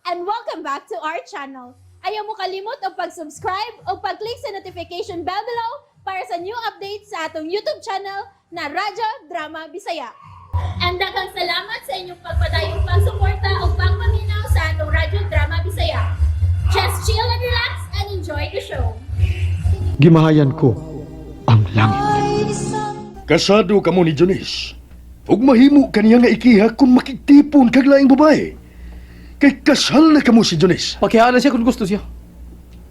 And welcome back to our channel. Ayaw mo kalimot og pag-subscribe o pag-click sa notification bell below para sa new updates sa atong YouTube channel na Radyo Drama Bisaya. And daghang salamat sa inyong pagpadayong pagsuporta o pagpaminaw sa atong Radyo Drama Bisaya. Just chill and relax and enjoy the show. Gimahayan ko ang langit. Kasado kamo ni Jonis. Ug mahimo kaniya nga ikiha kung makigtipon kag laing babae. Kay kasal na kamo si Jonis. Pakihaan siya kung gusto siya.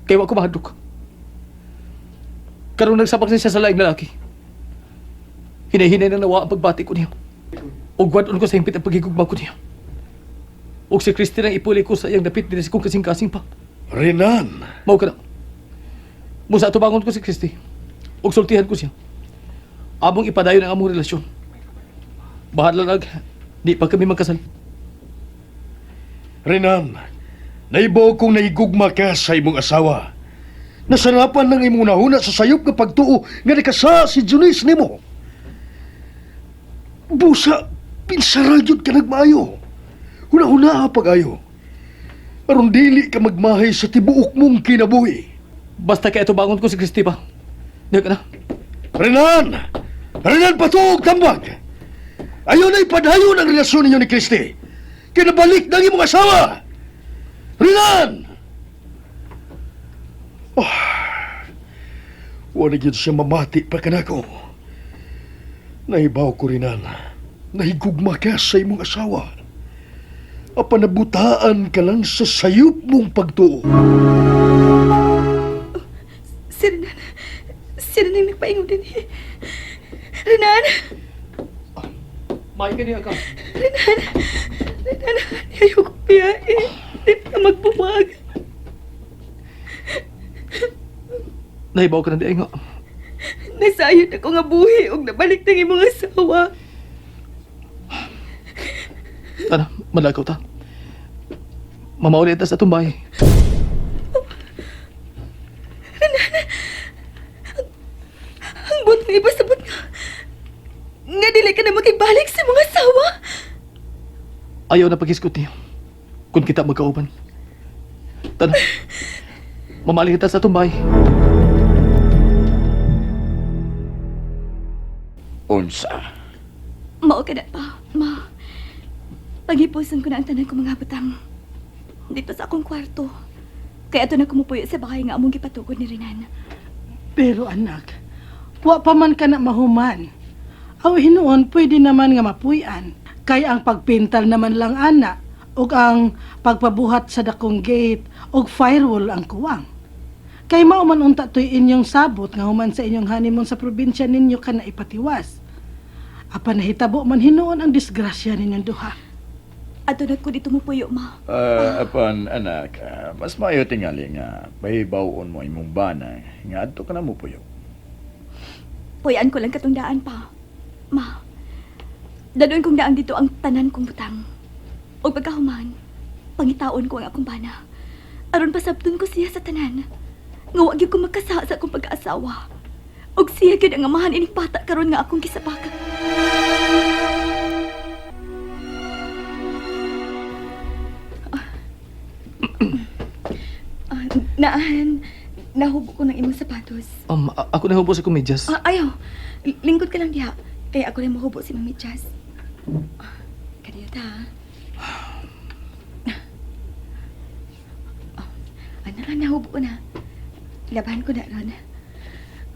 Kay wa ko mahadlok. Karon nagsabak na siya sa laing lalaki. Hinay-hinay na nawa ang pagbati ko niya. Ug wad-on ko sa himpit ang pagigugma ko niya. Ug si Christine ang ipuli ko sa iyang dapit dinhi sa kong kasing-kasing pa. Renan, Mao ka na. Musa tubangon ko si Christy. Ug sultihan ko siya. Among ipadayon ang among relasyon. Bahala lag, di pa kami magkasal. Renan, naibaw kong naigugma ka sa imong asawa. Nasarapan ng imong nahuna sa sayop nga pagtuo nga nakasa si Jonis nimo. Busa, pinsara gyud ka nagmaayo. Huna-huna pag-ayo. Aron dili ka magmahay sa tibuok mong kinabuhi. Basta kay tubangon ko si Christy pa. Di ka na. Renan! Renan, patuog tambag! Ayaw na ipadayon ang relasyon ninyo ni Christy. Kinabalik ng imong asawa! Renan! Oh, wala gyud siya mamati pa kanako. Nahibaw ko, Renan. Nahigugma ka sa imong asawa. Apan nabutaan ka lang sa sayop mong pagtuo. Si Renan. Si Renan yung nagpaingon din eh. Renan! May ka niya ka. Renan! Renan, ayoko biyahe. Hindi pa magbuwag. Nahibaw ka na di ay nga. Nasayod ako nga buhi og nabalik ng imong asawa. Tara, malakaw ta. Mamaulit ta sa atong bahay. Ang buot nga ipasabot nga. Nga dili ka na makibalik sa mga asawa. Ayaw na pag-iskot niya. Kung kita magkauban. Tara, mamali kita sa atong bahay. Unsa? Mao ka na pa, ma. Paghipuson ko na ang tanan ko mga butang. Dito sa akong kwarto. Kaya ato na kumupuyo sa bahay nga among gipatukod ni Renan. Pero anak, wa pa man ka na mahuman. Aw hinuon pwede naman nga mapuy-an. Kay ang pagpintal naman lang ana ug ang pagpabuhat sa dakong gate ug firewall ang kuwang. Kay mao man unta to'y inyong sabot nga human sa inyong honeymoon sa probinsya ninyo ka na ipatiwas. Apan nahitabo man hinuon ang disgrasya ninyong duha. Ato na ko dito mupuyo, ma. Apan anak, mas maayo tingali nga pahibawon mo imong bana nga adto ka na mo puyo. Puyan ko lang katong daan pa. Ma, dadon kong daan dito ang tanan kong butang. O pagkahuman, pangitaon ko ang akong bana. Aron pasabton ko siya sa tanan. Nga wa gyud ko magkasa sa akong pag-aasawa. Og siya gyud ang amahan ining bata karon nga akong gisapakan. Naan, nahubo ko ng imong sapatos. Ako nahubo sa komedyas. Ah, ayaw. Lingkod ka lang diha. Kaya ako rin mahubo si Mami Jazz. Kaniyo ta, ha? Oh, ana, nahubo ko na. Labahan ko na ron.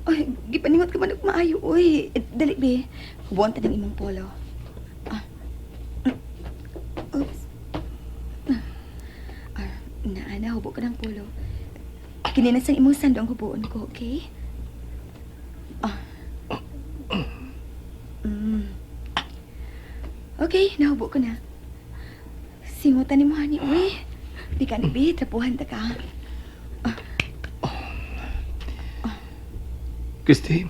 Oy, gipaningot ka man og maayo, oy. Eh, dali, be. Hubuan ta ng imong polo. Ah. Oops. Ah, na, nahubo ko ng polo. Kini na sang imong sando ang hubuon ko, okay? Ah. Okay, nahubo ko na. Singutan ni mo, honey, uy. Di ka ni, be. Trapuhan ta ka. Christy,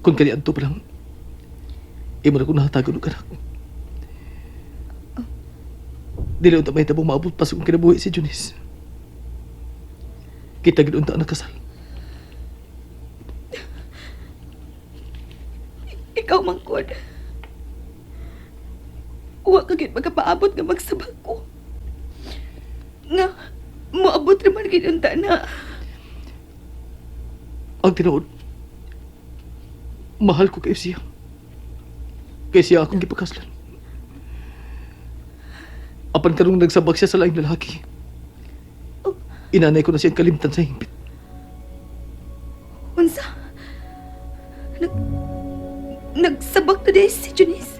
kung kani adto pa lang, imo na kong nahatagon og anak. Dili unta mahitabo maabot pa sa akong kinabuhi si Junice. Kita gid unta nakasal. Ikaw, mangkod. Wa ka gyud magapaabot nga magsabak ko. Nga, moabot raman gid unta na. Ang tinuod, mahal ko kayo siya. Kay siya akong gipakaslan. Apan karong nagsabak siya sa laing lalaki. Inanay ko na siyang kalimtan sa hingpit. Unsa? Nag nagsabak today si Junice.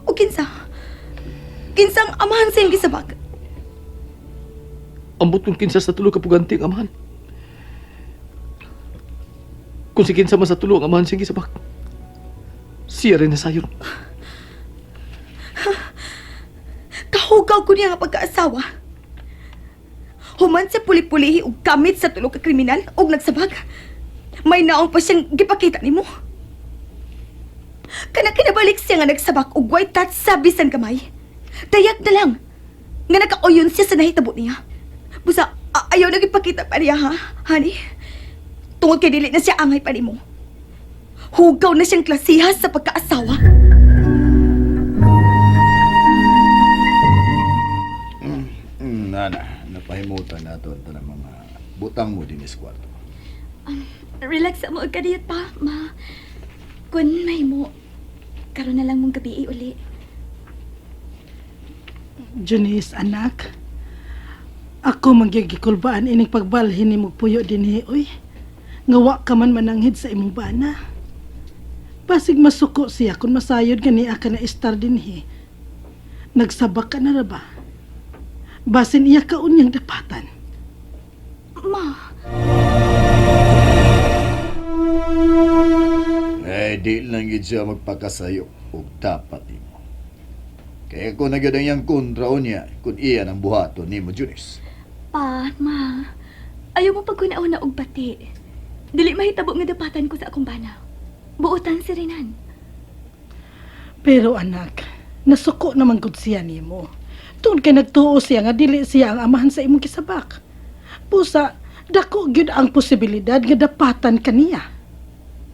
O kinsa? Kinsang amahan sa iyang gisabak? Ambot kung kinsa sa tulo kapuganti ang amahan. Kung si kinsa man sa tulo ang amahan siyang gisabak, siya rin nasayon. Kahugaw ko niya nga pagkaasawa. Human sa puli-pulihi og gamit sa tulo ka kriminal og nagsabak. May naong pa siyang gipakita nimo. Kana kinabalik siya nga nagsabak og way tat sa bisan kamay. Dayag na lang nga nakauyon siya sa nahitabo niya. Busa ayaw na gipakita pa niya ha, honey. Tungod kay dili na siya angay pa nimo. Hugaw na siyang klasiha sa pagkaasawa. Nana, napahimutan nato ang tanang mga butang mo din sa kwarto. Relax mo og kadiyot pa, ma. Kun may mo, karon na lang mong gabi uli. Junice, anak. Ako magigikulbaan ining pagbalhin nimo puyo dinhi oy. Nga wa ka man mananghid sa imong bana. Basig masuko siya kung masayod nga niya ka na istar dinhi. Nagsabak ka na ra ba? Basin iya ka unyang dapatan. Ma, Eh, di lang gid siya magpakasayo og dapat nimo. Kaya ko na gyud ang iyang kontra niya kung iya ang buhaton nimo, Junis. pa, ma. Ayaw mo pagkunauna og bati. Dili mahitabo nga dapatan ko sa akong bana. Buotan si Renan. Pero anak, nasuko naman gud siya nimo. Tungod kay nagtuo siya nga dili siya ang amahan sa imong kisabak. Busa, dako gyud ang posibilidad nga dapatan kaniya.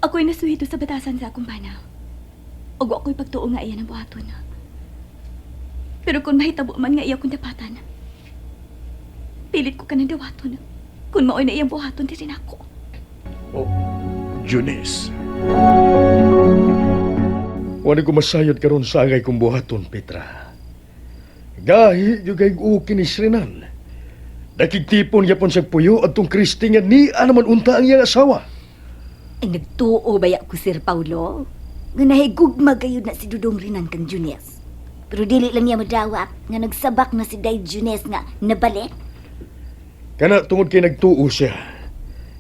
Ako'y nasuhito sa batasan sa akong bana. Ug wa ko'y pagtuo nga iya ng buhaton. Pero kung mahitabo man nga iya kong dapatan, pilit ko kanang dawaton. Kung maoy na iyang buhaton, diri nako. Oh, Junis. Wala ko masayod karon sa angay kong buhaton, Petra. Gahi yung kay ukin ni Srinan. Nakigtipon yapon sa puyo at tong Kristi nga niya naman unta ang iyang asawa. Ay nagtuo baya ko Sir Paulo. Nga nahigugma gayud na si Dudong Rinan kang Junes. Pero dili lang niya madawat nga nagsabak na si Day Junes nga nabalik. Kana tungod kay nagtuo siya.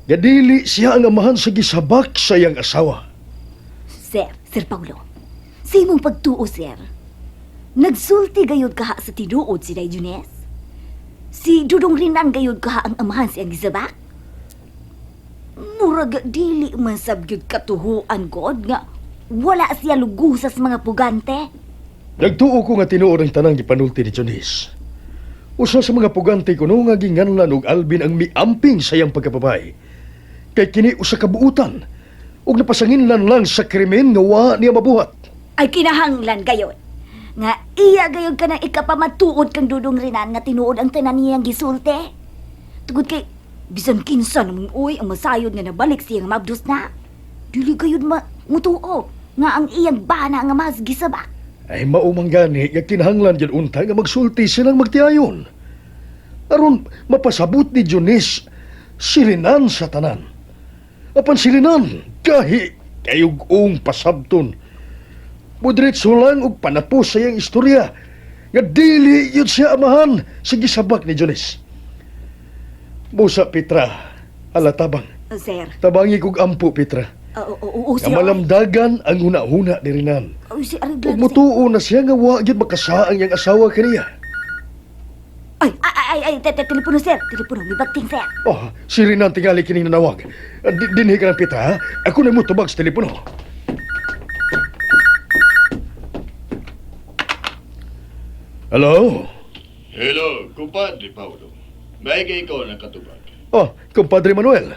Nga dili siya ang amahan sa gisabak sa iyang asawa. Sir, Sir Paulo, sa imong pagtuo, sir. Nagsulti gayud kaha sa tinuod si Day Junes. Si Dudong Rinan gayud kaha ang amahan sa iyang gisabak. Murag dili man sab gyud katuhuan god nga wala siya lugusa sa mga pugante. Nagtuo ko nga tinuod ang tanang gipanulti ni Jonis. Usa sa mga pugante kuno nga ginganlan og Alvin ang miamping sa iyang pagkababay. Kay kini usa ka buutan ug napasanginlan lang sa krimen nga wa niya mabuhat. Ay kinahanglan gayon. Nga iya gayon ka nang ikapamatuod kang Dudong Rinan nga tinuod ang tanan niyang gisulti. Tugod kay bisan kinsa namang uy ang masayod nga nabalik siyang mabdos na. Dili gayud ma mutuo nga ang iyang bana nga mas gisabak. Ay maumang gani nga kinahanglan gyud unta nga magsulti silang magtiayon. Aron mapasabot ni Jonis si Renan sa tanan. Apan si Renan gahi kayug-ong pasabton. Mudritso lang og panapos sa iyang istorya nga dili yun siya amahan sa gisabak ni Jonis. Busa Petra, ala tabang. Sir, Tabangi kog ampo Petra. oo oo Nga sir. malamdagan ang huna-huna ni Renan. Oh, sir, Ug areglan, sir. mutuo na siya nga wa gyud makasaang iyang asawa kaniya. Ay ay ay ay te, te, telepono sir, telepono may bakting sir. Oh, si Renan tingali kining nanawag. Dinhi ka ng Petra, ha? Ako na mo tubag sa telepono. Hello? Hello, kumpadre Paulo. May kay ikaw nakatubag. Oh, kumpadre Manuel.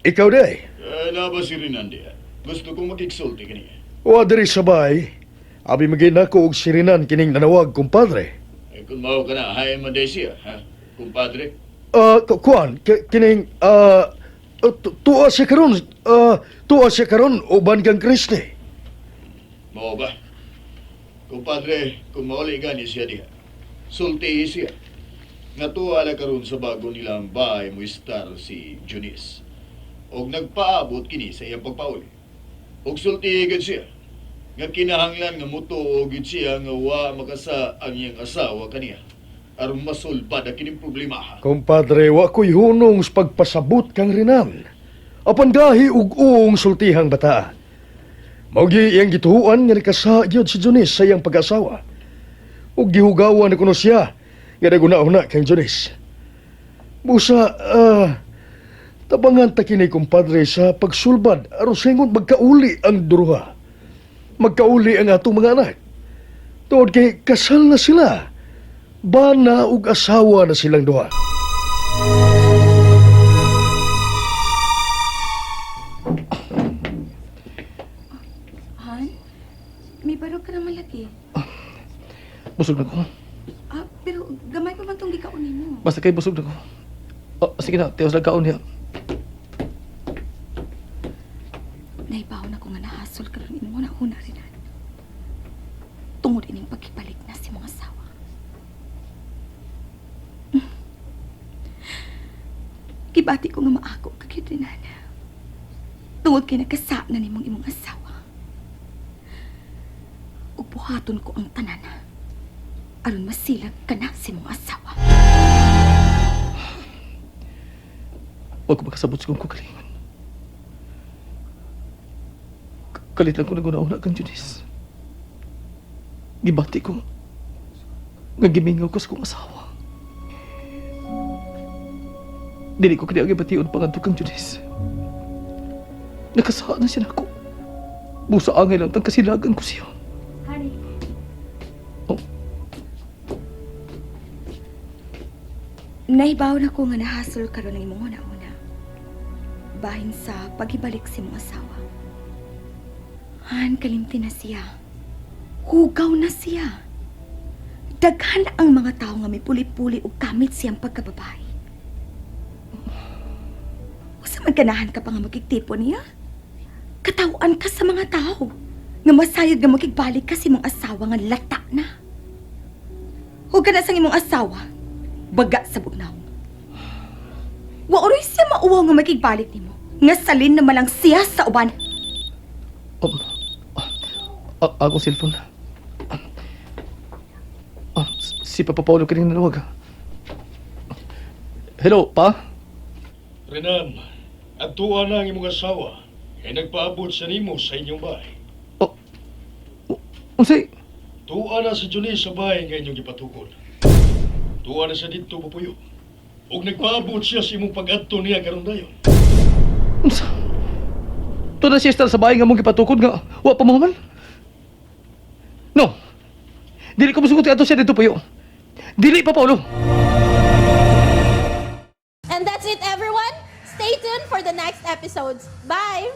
Ikaw day. Eh, naba si Renan diha. Gusto kong makigsulti kaniya. Wa diri sabay. Abi magina ko og si Renan kining nanawag, kumpadre. Eh, kung mao ka na, hay man day siya, ha? Kumpadre. Kuan, kining, tuwa siya karon, tuwa siya karon uban kang Kristi. Mao ba? Kumpadre, kung mauli gani siya diha, sultihi siya. Nga tuwa na karon sa bago nilang bahay mo star si Junice. Og nagpaabot kini sa iyang pagpauli. Og sultihi gid siya. Nga kinahanglan nga mutuo gid siya nga wa makasa ang iyang asawa kaniya. Aron masulbad ang kining problema ha. Kumpadre, wa ko'y hunong sa pagpasabot kang Renan. Apan gahi ug uong sultihang bata. Mao gyud iyang gituhuan nga nakasa gyud si Junice sa iyang pag-asawa. Ug gihugawan na kuno siya nga naguna-una kang Junice. Busa, tabangan ta kini kumpadre sa pagsulbad aron singon magkauli ang duruha. Magkauli ang atong mga anak. Tuod kay kasal na sila. Bana ug asawa na silang duha. Han, may barog ka naman lagi. Busog na ko. Ah, pero gamay pa man tong gikaon nimo. Basta kay busog na ko. Oh, sige na, tiwas lang kaon niya. Naibaw na ko nga nahasol karon imo na una rin. Tungod ining pagkibalik na si mga asawa. Gibati ko nga maako ka gyud Renan. Tungod kay nagkasa na nimong imong asawa. Ug buhaton ko ang tanan. Aron masilag ka na si mong asawa. Huwag ko makasabot sa kong kagalingon. Kalit lang ko naguna-una kang Junice. Gibati ko. Nga gimingaw ko sa kong asawa. Dili ko kaya gibation pangadto kang Junice. Nakasaha na siya nako. Busa angay lang tang kasilagan ko siya. Honey. Oh. Nahibaw na ko nga nahasol karon ng imong una-una. Bahin sa pagibalik si mong asawa. Han, kalimti na siya. Hugaw na siya. Daghan ang mga tao nga may puli-puli og gamit siyang pagkababae. Usa man ganahan ka pa nga magigtipo niya? Katawan ka sa mga tao nga masayod nga makigbalik ka sa imong asawa nga lata na. Huwag ka na sa imong asawa, baga sa bugnaw. Wa uroy siya mauwaw nga makigbalik nimo, nga salin na malang siya sa uban. Akong cellphone. Si Papa Paolo kining nanawag. Hello, pa? Renan, adtuan na ang imong asawa. Kay nagpaabot sa nimo sa inyong bahay. Oh, unsay? Tuwa na si Junice sa bahay nga inyong gipatukod. Tuwa na siya didto pupuyo. Ug nagpaabot siya sa imong pag-adto niya karon dayon. Unsa? Tuwa na siya sa bahay nga mong gipatukod nga wa pa mo man? No. Dili ko musugot ato siya didto puyo. Dili pa Paolo. And that's it, everyone. Stay tuned for the next episodes. Bye!